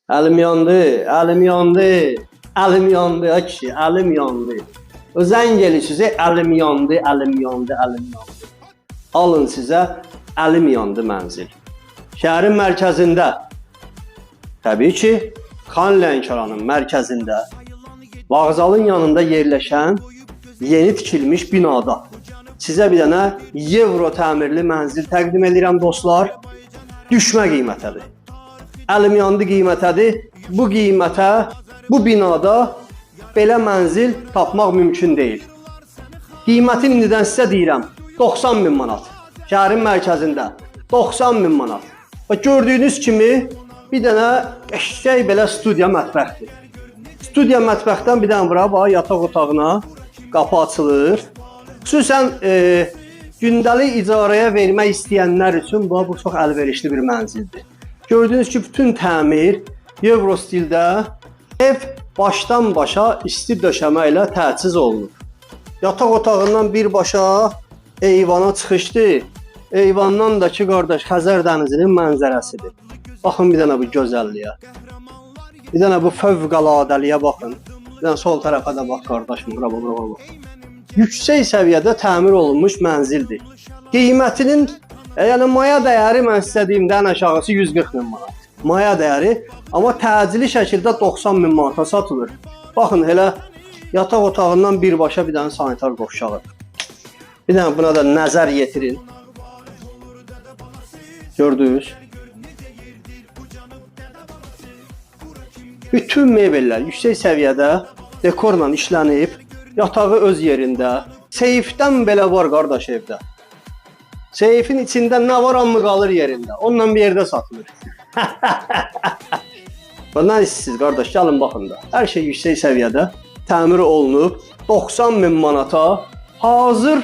Əlim yandı, əlim yandı, əlim yandı, ay kişi, əlim yandı. O zəng eləyir, əlim yandı, əlim yandı, əlim yandı. Alın sizə əlim yandı mənzil. Şəhərin mərkəzində, təbii ki, Xan Lənkəranın mərkəzində, vağzalın yanında yerləşən yeni tikilmiş binada sizə bir dənə evro təmirli mənzil təqdim edirəm dostlar. Düşmə qiymətədir. Əlim yandı qiymətədir. Bu qiymətə, bu binada belə mənzil tapmaq mümkün deyil. Qiymətini indidən sizə deyirəm, 90 min manat. Şəhərin mərkəzində 90 min manat. Və gördüyünüz kimi bir dənə qəşəng belə studiya mətbəxdir. Studiya mətbəxdən bir dənə bura bax yataq otağına qapı açılır. Xüsusən gündəlik icarəyə vermək istəyənlər üçün bu çox əlverişli bir mənzildir. Gördüyünüz kimi bütün təmir Euro stildə, ev başdan başa isti döşəmə ilə təchiz olunub. Yataq otağından birbaşa eyvana çıxışdır. Eyvandan da ki, qardaş, Xəzər dənizinin mənzərəsidir. Baxın bir dənə bu gözəlliyə. Bir dənə bu fövqəladəliyə baxın. Bir dənə sol tərəfə də bax qardaşım, bura bax, bura bax. Yüksək səviyyədə təmir olunmuş mənzildir. Qiymətinin, yəni maya dəyəri mən sizə deyim də ən aşağısı 140 min manat. Maya dəyəri, amma təcili şəkildə 90 min manata satılır. Baxın elə yataq otağından birbaşa bir dənə sanitar qovşağı. Bir dənə buna da nəzər yetirin. Gördünüz? Bütün mebellər yüksək səviyyədə dekorla işlənib, yatağı öz yerində, seyfdən belə var qardaş evdə. Seyfin içində nə var amma qalır yerində. Onunla bir yerdə satılır. Bundan istəyirsiniz qardaş, gəlin baxın da. Hər şey yüksək səviyyədə təmir olunub. 90 min manata hazır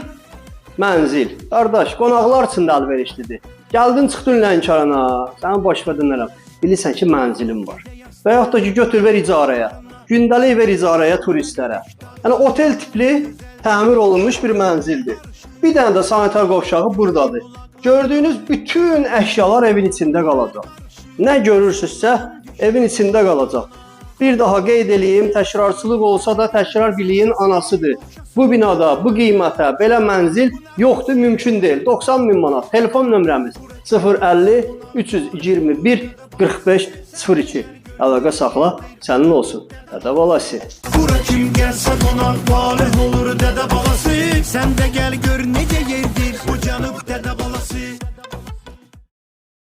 mənzil. Qardaş, qonaqlar üçün də əlverişlidir. Gəldin, çıxdın Lənkərana, səni baş verənlərəm. Bilirsən ki, mənzilim var. Və yaxud da ki, götür ver icarəyə. Gündəlik ver icarəyə turistlərə. Yəni otel tipli təmir olunmuş bir mənzildir. Bir dənə də sanitar qovşağı buradadır. Gördüyünüz bütün əşyalar evin içində qalacaq. Nə görürsünüzsə evin içində qalacaq. Bir daha qeyd eləyim, təkrarçılıq olsa da təkrar biliyin anasıdır. Bu binada, bu qiymətə belə mənzil yoxdur, mümkün deyil. 90 min manat. Telefon nömrəmiz 050 321 45 02. Əlaqə saxla, sənin olsun. Dədə balası. Bura kim gəlsə qonaq talih olur dədə balası. Sən də gəl gör necə yerdir bu cənub dədə balası.